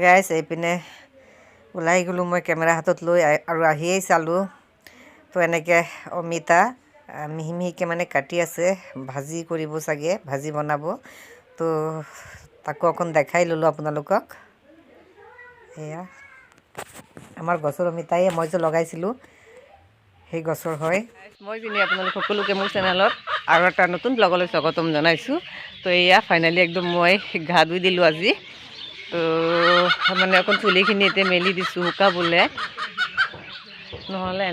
গাইছ, এইপিনে ওলাই গ'লোঁ মই কেমেৰা হাতত লৈ আৰু আহিয়েই চালোঁ। তো এনেকৈ অমিতা মিহি মিহিকৈ মানে কাটি আছে, ভাজি কৰিব চাগে, ভাজি বনাব। তো তাকো অকণ দেখাই ল'লোঁ আপোনালোকক। এয়া আমাৰ গছৰ অমিতাই, মই যে লগাইছিলোঁ সেই গছৰ হয়। মই জিনি আপোনালোক সকলোকে মোৰ চেনেলত আৰু এটা নতুন ব্লগলৈ স্বাগতম জনাইছোঁ। তো এয়া ফাইনেলি একদম মই গা ধুই দিলোঁ আজি। তো মানে অকণ চুলিখিনি এতিয়া মেলি দিছোঁ শুকাবলৈ, নহ'লে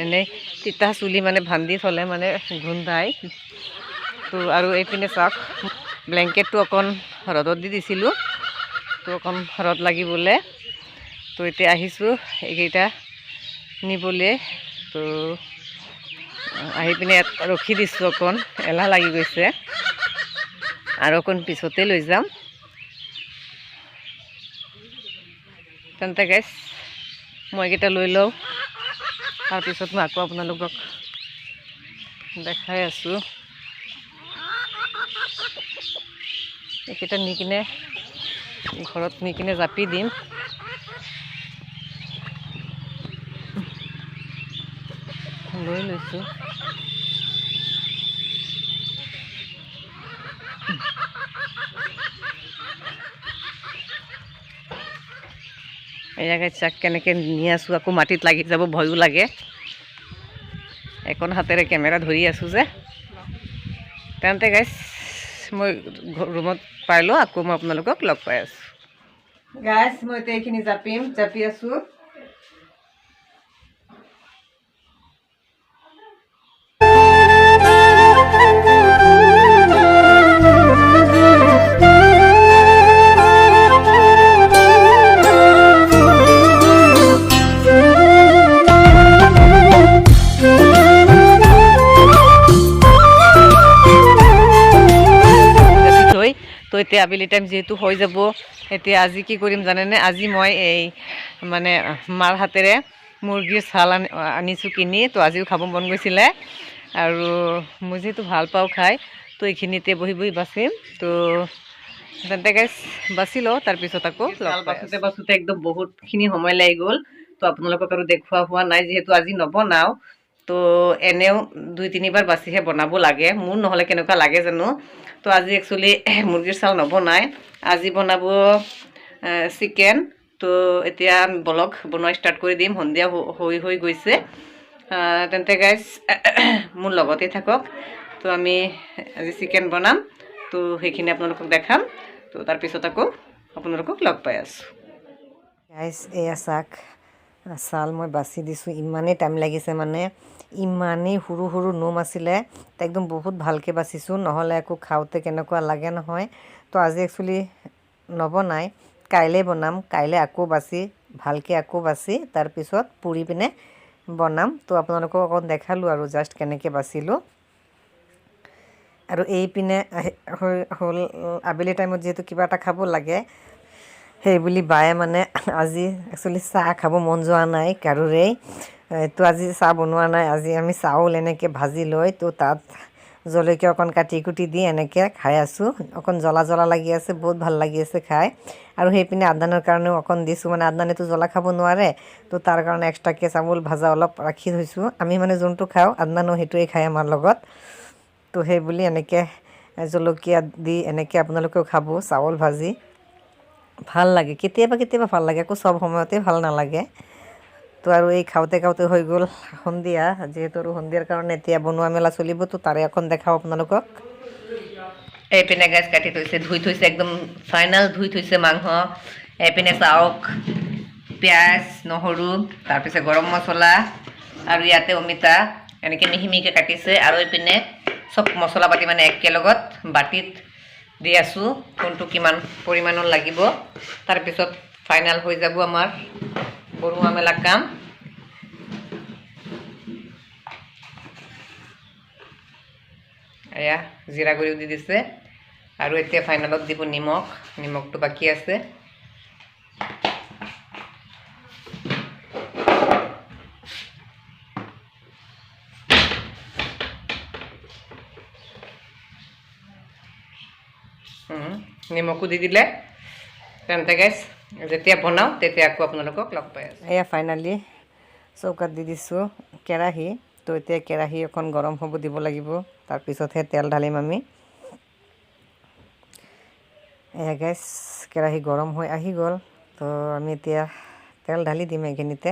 এনে তিতা চুলি মানে বান্ধি থ'লে মানে গোন্ধায়। তো আৰু এইপিনে চাওক, ব্লেংকেটটো অকণ ৰ'দত দি দিছিলোঁ, তো অকণ ৰ'দ লাগিবলৈ। তো এতিয়া আহিছোঁ এইকেইটা নিবলৈ। তো আহি পিনে ইয়াত ৰখি দিছোঁ, অকণ এলাহ লাগি গৈছে, আৰু অকণ পিছতে লৈ যাম। তেন্তে গাইছ, মই এইকেইটা লৈ লওঁ, তাৰপিছত মই আকৌ আপোনালোকক দেখাই আছোঁ। এইকেইটা নি কিনে ঘৰত নি কিনে জাপি দিম। লৈ লৈছোঁ। এয়া গাইছ, চাক কেনেকৈ নি আছোঁ, আকৌ মাটিত লাগি যাব ভয়ো লাগে। এখন হাতেৰে কেমেৰা ধৰি আছোঁ যে। তেন্তে গাইছ, মই ৰুমত পাই লওঁ, আকৌ মই আপোনালোকক লগ পাই আছোঁ। গাইছ, মই এতিয়া এইখিনি জাপিম, জাপি আছোঁ। তো এতিয়া আবেলি টাইম যিহেতু হৈ যাব, এতিয়া আজি কি কৰিম জানেনে? আজি মই এই মানে মাৰ হাতেৰে মুৰ্গীৰ ছাল আনিছোঁ কিনি। তো আজিও খাব মন গৈছিলে, আৰু মই যিহেতু ভাল পাওঁ খাই, তো এইখিনিতে বহি বহি বাচিম। তো তেন্তে গাইছ, বাচি লওঁ, তাৰপিছত আকৌ লগ পাই আছোঁ। বাচোঁতে বাচোঁতে একদম বহুতখিনি সময় লাগি গ'ল। তো আপোনালোকক আৰু দেখুওৱা হোৱা নাই, যিহেতু আজি নবনাওঁ। তো এনেও 2 3বাৰ বাচিহে বনাব লাগে, মোৰ নহ'লে কেনেকুৱা লাগে জানো। তো আজি একচুৱেলি মুৰ্গীৰ চাউল নবনায়, আজি বনাব চিকেন। তো এতিয়া বলক বনোৱা ষ্টাৰ্ট কৰি দিম, সন্ধিয়া হৈ হৈ গৈছে। তেন্তে গাইছ, মোৰ লগতে থাকক। তো আমি আজি চিকেন বনাম, তো সেইখিনি আপোনালোকক দেখাম। তো তাৰপিছত আকৌ আপোনালোকক লগ পাই আছোঁ। গাইছ, এয়া চাক ছাল মই বাছি দিছোঁ, ইমানেই টাইম লাগিছে, মানে ইমানেই সৰু সৰু নোম আছিলে, একদম বহুত ভালকৈ বাচিছোঁ, নহ'লে আকৌ খাওঁতে কেনেকুৱা লাগে নহয়। তো আজি একচুৱেলি নবনাই, কাইলৈ বনাম। কাইলৈ আকৌ বাছি ভালকৈ আকৌ বাছি তাৰপিছত পুৰি পিনে বনাম। তো আপোনালোকক অকণ দেখালোঁ আৰু জাষ্ট কেনেকৈ বাচিলোঁ। আৰু এইপিনে হ'ল আবেলি টাইমত যিহেতু কিবা এটা খাব লাগে, সেই বুলি বায়ে মানে আজি একচুৱেলি চাহ খাব মন যোৱা নাই কাৰোৰেই। তো আজি চাহ বনোৱা নাই, আজি আমি চাউল এনেকৈ ভাজি লৈ তো তাত জলকীয়া অকণ কাটি কুটি দি এনেকৈ খাই আছোঁ। অকণ জ্বলা জ্বলা লাগি আছে, বহুত ভাল লাগি আছে খাই। আৰু সেইপিনে আদনানৰ কাৰণেও অকণ দিছোঁ, মানে আদনানেতো জ্বলা খাব নোৱাৰে, তো তাৰ কাৰণে এক্সট্ৰাকৈ চাউল ভাজা অলপ ৰাখি থৈছোঁ। আমি মানে যোনটো খাওঁ আদনানো সেইটোৱে খায় আমাৰ লগত। তো সেই বুলি এনেকৈ জলকীয়া দি এনেকৈ আপোনালোকেও খাব চাউল ভাজি, ভাল লাগে। কেতিয়াবা কেতিয়াবা ভাল লাগে, আকৌ চব সময়তে ভাল নালাগে। তো আৰু এই খাওঁতে খাওঁতে হৈ গ'ল সন্ধিয়া, যিহেতু আৰু সন্ধিয়াৰ কাৰণে এতিয়া বনোৱা মেলা চলিব, তো তাৰে অকণ দেখাওঁ আপোনালোকক। এইপিনে গাছ কাটি থৈছে, ধুই থৈছে, একদম ফাইনেল ধুই থৈছে মাংস। এইপিনে চাওক পিঁয়াজ, নহৰু, তাৰপিছত গৰম মছলা, আৰু ইয়াতে অমিতা এনেকৈ মিহি মিহিকৈ কাটিছে। আৰু এইপিনে চব মছলা পাতি মানে একেলগত বাতিত দি আছোঁ, কোনটো কিমান পৰিমাণৰ লাগিব। তাৰপিছত ফাইনেল হৈ যাব আমাৰ বনোৱা মেলা কাম। এয়া জিৰা গুড়িও দি দিছে। আৰু এতিয়া ফাইনেলত দিব নিমখ, নিমখটো বাকী আছে। নিমখো দি দিলে। তেন্তে গাইজ, যেতিয়া বনাওঁ তেতিয়া আকৌ আপোনালোকক লগ পাই আছোঁ। এয়া ফাইনেলি চৌকাত দি দিছোঁ কেৰাহী। তো এতিয়া কেৰাহী অকণ গৰম হ'ব দিব লাগিব, তাৰপিছতহে তেল ঢালিম আমি। এয়া গাইজ, কেৰাহী গৰম হৈ আহি গ'ল। তো আমি এতিয়া তেল ঢালি দিম এইখিনিতে।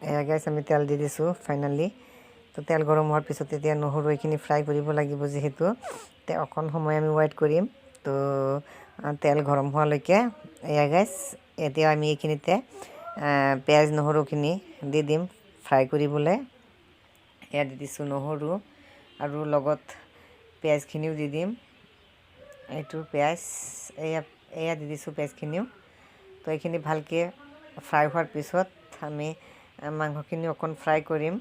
এয়া গাইজ, আমি তেল দি দিছোঁ ফাইনেলি। তো তেল গৰম হোৱাৰ পিছত এতিয়া নহৰু এইখিনি ফ্ৰাই কৰিব লাগিব যিহেতু। তে অকণ সময় আমি ৱেইট কৰিম, তো তেল গৰম হোৱালৈকে। এয়া গাইজ, এতিয়া আমি এইখিনিতে পিঁয়াজ নহৰুখিনি দি দিম ফ্ৰাই কৰিবলৈ। এয়া দি দিছোঁ নহৰু আৰু লগত পিঁয়াজখিনিও দি দিম। এইটো পিঁয়াজ, এয়া দি দিছোঁ পিঁয়াজখিনিও। তো এইখিনি ভালকৈ ফ্ৰাই হোৱাৰ পিছত আমি মাংসখিনি অকণ ফ্ৰাই কৰিম।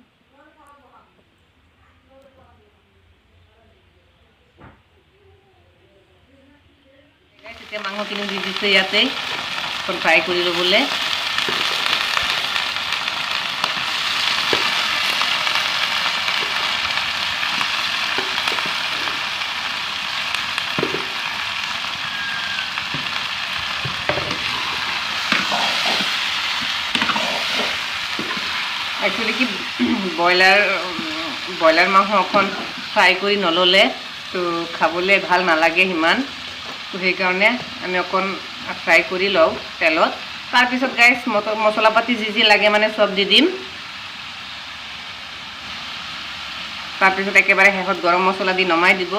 এতিয়া মাংসখিনি দি দিছোঁ ইয়াতে অকণ ফ্ৰাই কৰি ল'বলৈ। একচুৱেলি কি, ব্ৰইলাৰ মাংস অকণ ফ্ৰাই কৰি নল'লে তো খাবলৈ ভাল নালাগে সিমান। তো সেইকাৰণে আমি অকণ ফ্ৰাই কৰি লওঁ তেলত। তাৰপিছত গাইজ, মছলা পাতি যি যি লাগে মানে চব দি দিম। তাৰপিছত একেবাৰে শেষত গৰম মছলা দি নমাই দিব,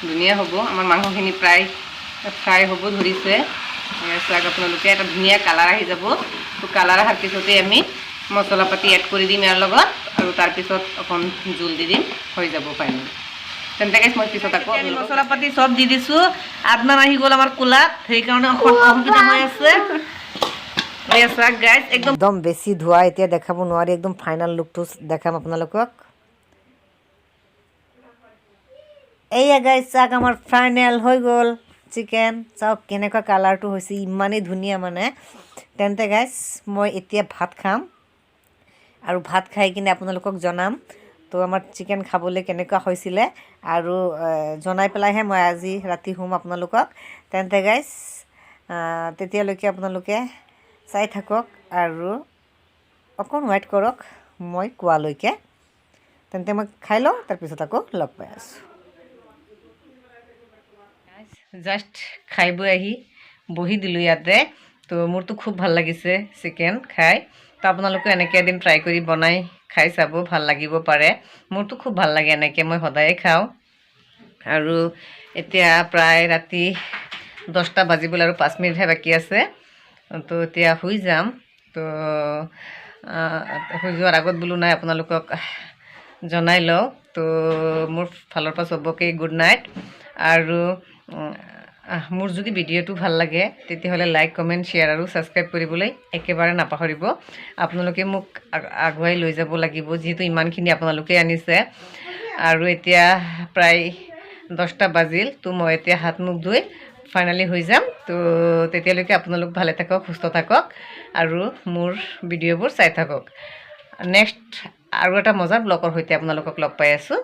ধুনীয়া হ'ব। আমাৰ মাংসখিনি প্ৰায় ফ্ৰাই হ'ব ধৰিছে। এয়া চাওক আপোনালোকে, এটা ধুনীয়া কালাৰ আহি যাব। তো কালাৰ অহাৰ পিছতেই আমি মছলা পাতি এড কৰি দিম ইয়াৰ লগত আৰু তাৰপিছত অকণ জোল দি দিম, হৈ যাব ফাইনেল। তেন্তে গাইজ, মই পিছত আকৌ মছলা পাতি চব দি দিছোঁ। আদনান আহি গ'ল আমাৰ কোলাত, সেইকাৰণে অকণ অসুবিধা হৈ আছে। এয়া চাওক গাইজ, একদম একদম বেছি ধোঁৱা এতিয়া দেখাব নোৱাৰি, একদম ফাইনেল লুকটো দেখাম আপোনালোকক। এইয়া গাইজ, চাওক, আমাৰ ফাইনেল হৈ গ'ল চিকেন। চাওক কেনেকুৱা কালাৰটো হৈছে, ইমানেই ধুনীয়া মানে। তেন্তে গাইজ, মই এতিয়া ভাত খাম আৰু ভাত খাই কিনে আপোনালোকক জনাম তো আমাৰ চিকেন খাবলৈ কেনেকুৱা হৈছিলে আৰু জনাই পেলাইহে মই আজি ৰাতি শুম আপোনালোকক। তেন্তে গাইজ, তেতিয়ালৈকে আপোনালোকে চাই থাকক আৰু অকণ ৱেইট কৰক মই কোৱালৈকে। তেন্তে মই খাই লওঁ, তাৰপিছত আকৌ লগ পাই আছোঁ। জাষ্ট খাই বৈ আহি বহি দিলোঁ ইয়াতে। তো মোৰতো খুব ভাল লাগিছে চিকেন খাই। তো আপোনালোকেও এনেকৈ এদিন ট্ৰাই কৰি বনাই খাই চাব, ভাল লাগিব পাৰে। মোৰতো খুব ভাল লাগে এনেকৈ, মই সদায়ে খাওঁ। আৰু এতিয়া প্ৰায় ৰাতি 10টা বাজিবলৈ আৰু 5 মিনিটহে বাকী আছে। তো এতিয়া শুই যাম। তো শুই যোৱাৰ আগত বোলো নাই, আপোনালোকক জনাই লওঁ। তো মোৰ ফালৰ পৰা চবকে গুড নাইট। আৰু মোৰ যদি ভিডিঅ'টো ভাল লাগে, তেতিয়াহ'লে লাইক, কমেণ্ট, শ্বেয়াৰ আৰু ছাবস্ক্ৰাইব কৰিবলৈ একেবাৰে নাপাহৰিব। আপোনালোকে মোক আগুৱাই লৈ যাব লাগিব, যিহেতু ইমানখিনি আপোনালোকে আনিছে। আৰু এতিয়া প্ৰায় 10টা বাজিল। তো মই এতিয়া হাত মুখ ধুই ফাইনেলি হৈ যাম। তো তেতিয়ালৈকে আপোনালোক ভালে থাকক, সুস্থ থাকক আৰু মোৰ ভিডিঅ'বোৰ চাই থাকক। নেক্সট আৰু এটা মজাৰ ব্লগৰ সৈতে আপোনালোকক লগ পাই আছোঁ।